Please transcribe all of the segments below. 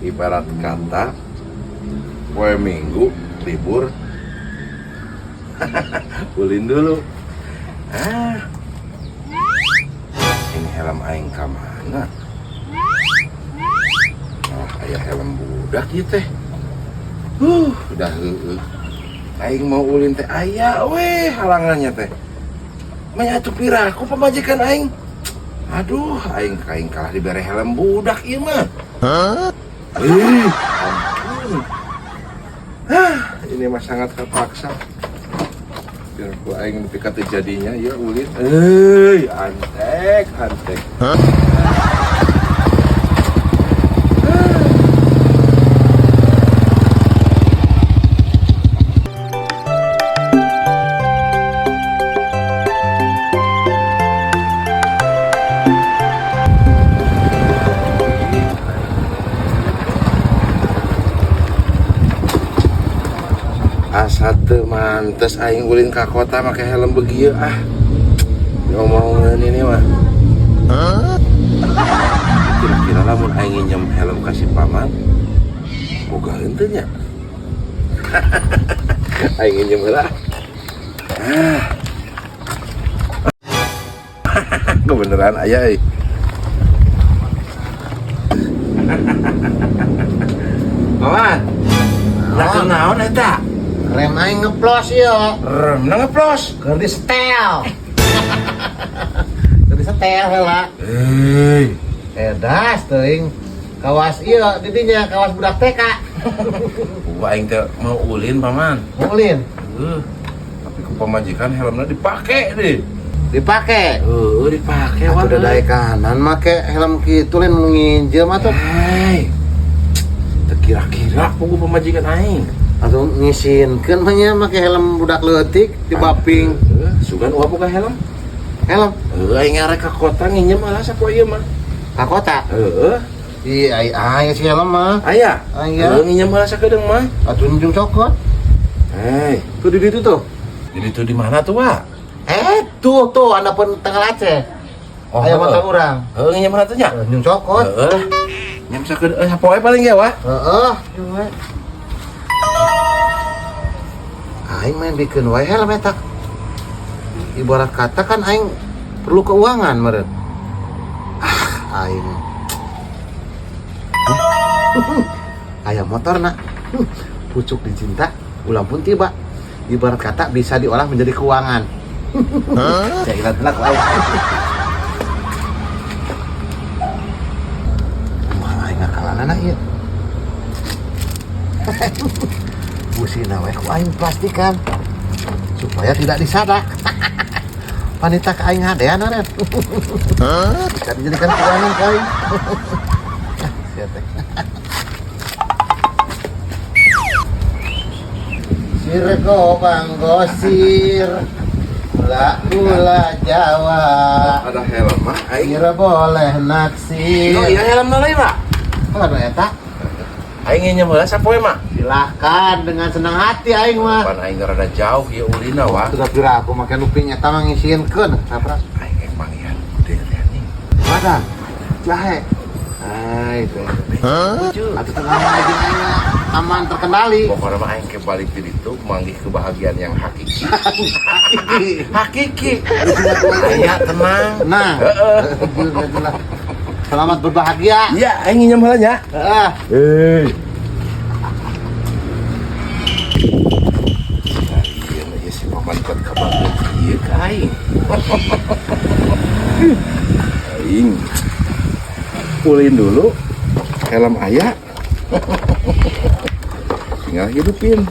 Ibarat kata poe Minggu libur, ulin dulu. Ah, ini helm aing ka mana? Ah, aya helm budak ieu teh. Udah heueuh. Aing mau ulin teh aya weh halangannya teh. Menyatu piraku pamajikan aing. Aduh, aing kaing kalah dibere helm budak ieu mah. Ih, ampun. Ah, ini mah sangat terpaksa. Biar ku aing nepi ka teu jadinya ya ulin. Euy, antek, antek. Asa teu mantes aing ulin ka kota make helm begieu ah. Ngomongin ini mah. Kira-kira lamun aing nginjem helm ka si paman, boga henteu nya. Aing nginjem heula. Ah. Kebeneran aya euy. Paman. Lah kunaon eta? Rem aing ngeplos ieu. Remna ngeplos. Keur di setel. Keur di setel heula. Hei, Edas teuing. Kawas ieu didinya kawas budak TK. gua aing teh mau ulin paman. Ulin Tapi ku pamajikan helmna dipake deh. dipake. Heeh, dipake Atuh da daekanan make helm kitu lain nu nginjem atuh. Hei. Teu kira-kira ku pamajikan aing. Atuh ngisinkeun mah nya make helm budak leutik di baping. Heeh, sugan uap boga helm. Helm Heeh, aing arek ka kota nginjem malah sapoe ieu mah. ka kota. Heeh, Ih, ai aya si helm mah. aya. Aya. Heeh, nginjem malah sakedeung mah. Atuh njung cokot. Hei, Tuh di ditu tuh. jadi tuh di mana tuh, Wak? Tuh tuh anda pun tengah Aceh. Oh, Aya heeh. motor urang. Heeh, nginjem mana tuh nya? Njung cokot. Heeh. Nginjem sakedeung sapoe paling ya, Wak. Heeh, njung we. Aing main bikin wae helm eta. Ibarat kata kan aing perlu keuangan meureun. Ah, aing. Aya motor nak. Pucuk dicinta, ulang pun tiba. Ibarat kata bisa diolah menjadi keuangan. Saya kira telak aing. Wah, aing ngakalanana ieu. Busina we ku aing plastikan supaya tidak disadak. Panita ka aing hadean aren. Bisa dijadikan keuangan ku aing. Ah, sia teh. Sir gobang gosir. Gula gula Jawa. Ada helm mah aing. Sir boleh naksir. Oh, iya helm lain, Pak. Aduh eta. Aing nginjem heula sapoe mah. Silahkan dengan senang hati aing mah. Pan aing rada jauh ya ulina, Wak. Sudah pira aku make luping eta mah ngisinkeun sapra. Aing ek manggihan gede teh nih. Mana? Jahe. Hai teh. Atuh tenang aja aing mah. Aman terkendali. Pokoknya mah aing ke balik di ditu manggih kebahagiaan yang hakiki. Hakiki. Aya tenang. Tenang. Heeh. Selamat berbahagia. Iya, aing nginjem heula nya. Heeh. Hei. Iya, iya si paman kuat kabageut ieu ka aing. Aing. Ulin dulu helm aya. Tinggal hidupin.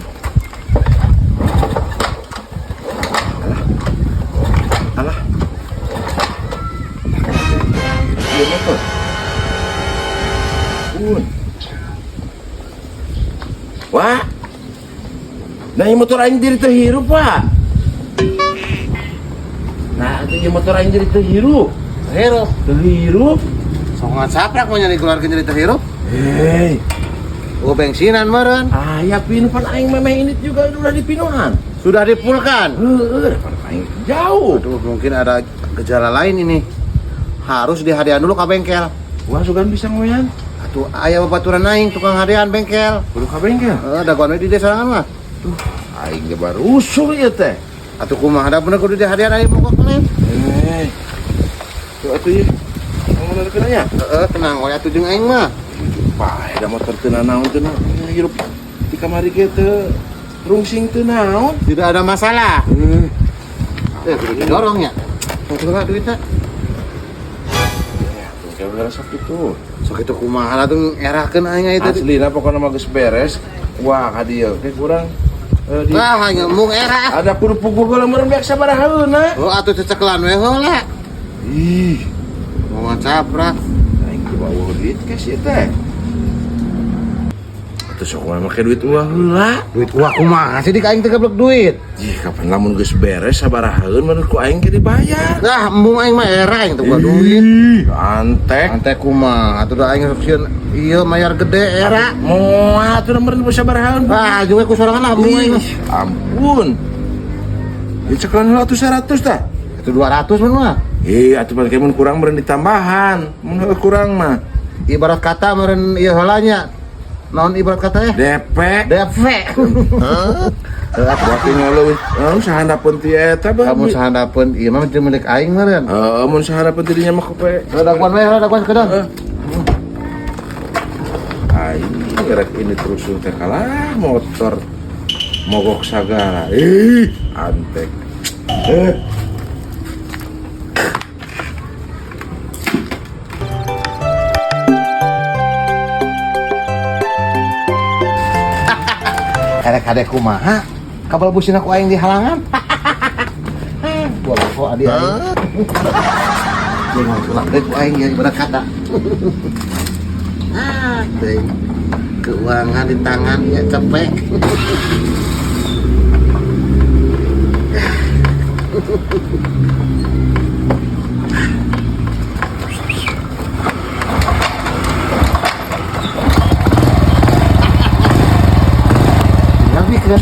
Alah. Alah. Hidup ieu motor. Pun. Wah. Nah, ini motor aing jadi teu hirup, Pak. Nah, itu ieu motor aing jadi teu hirup. Hirup. Teu hirup. Songan saprak mau nyari keluarga jadi teu hirup. Hei, Oh bensinan meureun. aya pinuh pan aing memeh ini juga udah dipinuhan. Sudah dipulkan. Heeh, pan aing jauh. Aduh, mungkin ada gejala lain ini. Harus dihadiahan dulu ke bengkel. Wah, sugan bisa ngoyan. Atuh aya babaturan aing tukang hadean bengkel. Kudu ka bengkel. Heeh, dagoan we di desa sorangan mah. Tuh, aing ge barusuh ieu teh. Atuh kumaha da bener kudu di hadean aing mogok maneh. Eh. Tuh atuh ieu. Ngomongkeun nya. Heeh, tenang we atuh jeung aing mah. Pae da motor teu nanaon teu hirup di kamari ge teu rungsing teu naon. Tidak ada masalah. Eh, Eh, kudu didorong ya. Kudu lah duitna. ya, tuh kayak bener sok itu. Sok itu kumaha lah tuh ngerakeun aing ieu tadi. Aslina pokoknya mah geus beres. Wah, ka dieu ge kurang di Wah, hanya mung era. ada kudu puguh heula meureun beak sabarahaeuna. Oh, atuh cecekelan we heula. Ih, Mau caprak. aing ge bawa duit cash ieu teh. Atuh sok mah make duit uang heula. Duit uang kumaha sih di ka aing teh geblek duit. Ih, kapan lamun geus beres sabarahaeun meureun ku aing ge dibayar. Lah, embung aing mah era aing teh gua duit. Ih, antek. Antek kumaha atuh da aing sok sieun ieu mayar gede era. Moal atuh meureun sabarahaeun. Ah, jeung we ku sorangan lah embung aing mah. Ih, ampun. Ya cekelan heula atuh 100 tah. Itu 200 mun mah. Ih, atuh pan mun kurang meureun ditambahan. Mun heueuh kurang mah. Ibarat kata meureun ieu heula nya. Naon ibarat kata ya? DP. DP. Heuh, atuh Berarti ngaleuwih sahandapeun ti eta bah. kamu sahandapeun ieu mah jeung milik aing meureun. Heeh, mun sahandapeun ti dinya mah kope. Heuh, daguan we, heuh, daguan sekedang. Heeh. Aing rek ini terus teh kalah motor mogok sagala. Ih, antek. Eh. Kadek-kadek kumaha kabel busina ku aing di halangan. Bola kok adi aing. Jeung ulah deui ku aing ya ibarat kata. Ah, teuing. Keuangan di tangan ya cepek. Tinggal mikir.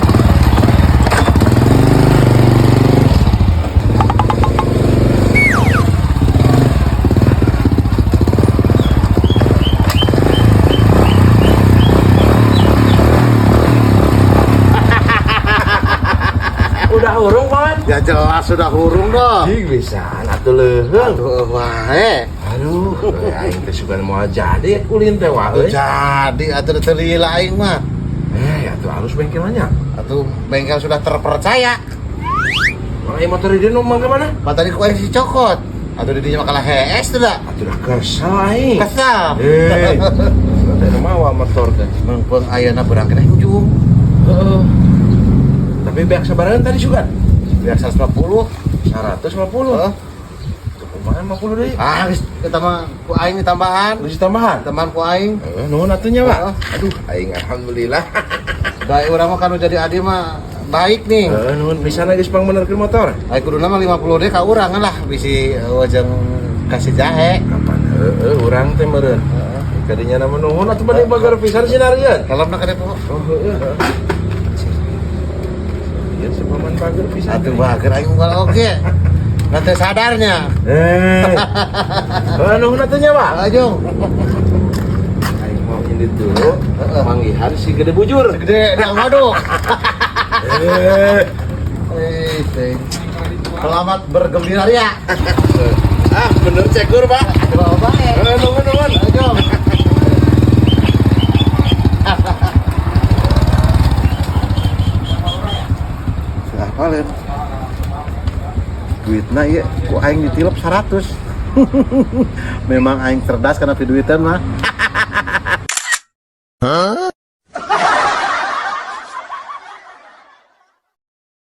Udah hurung, Paman? Ya jelas sudah hurung dong. Ih, bisa atuh leuheung. Aduh, wae. Aduh, aing teh sugan moal jadi ulin teh wah euy. Jadi atuh teu lila aing mah. Eh, atuh halus bengkelnya. Atuh bengkel sudah terpercaya. Mana ieu motor di nu mang ka mana? Pak tadi ku aing si cokot. Atuh di dinya mah kalah hees tuh da. Atuh dah kesel aing. Kesel. Eh. Teh nu mawa motor teh. Mumpung ayeuna beurang keneh hujung. Heeh. Tapi beak sabaraha tadi sugan? Beak 150. 150. Heeh. Tuh kumaha 50 deui? Ah, geus eta mah ku aing ditambahan. Geus ditambahan? Tambahan ku aing. Heeh, nuhun atuh nya, Pak. Heeh. Aduh, aing alhamdulillah. Baik urang mah kanu jadi adi mah baik nih. Heeh, nuhun bisa geus pangbenerkeun motor. Ai kuduna mah 50 deui ka urang lah bisi wajeng kasih jahe. Kapan heeh urang teh meureun. Heeh. Kadinya nama nuhun atuh bade bagar pisan sinarieun. Helmna ka depo. Oh, heeh. Iya, sepaman bager pisan. Atuh bager aing unggal oge. Nanti sadarnya. Eh. Heeh, nuhun atuh nya, Pak. Ayo. Aing mau indit dulu. Manggihan si gede bujur. Gede yang waduk. Eh. Eh, teh. Selamat bergembira ya. Ah, bener cekur, Pak. Coba bae. Eh, nuhun, nuhun. Ayo. Apalin? Duitna ieu ku aing ditilep 100. Memang aing cerdas karena piduitan mah.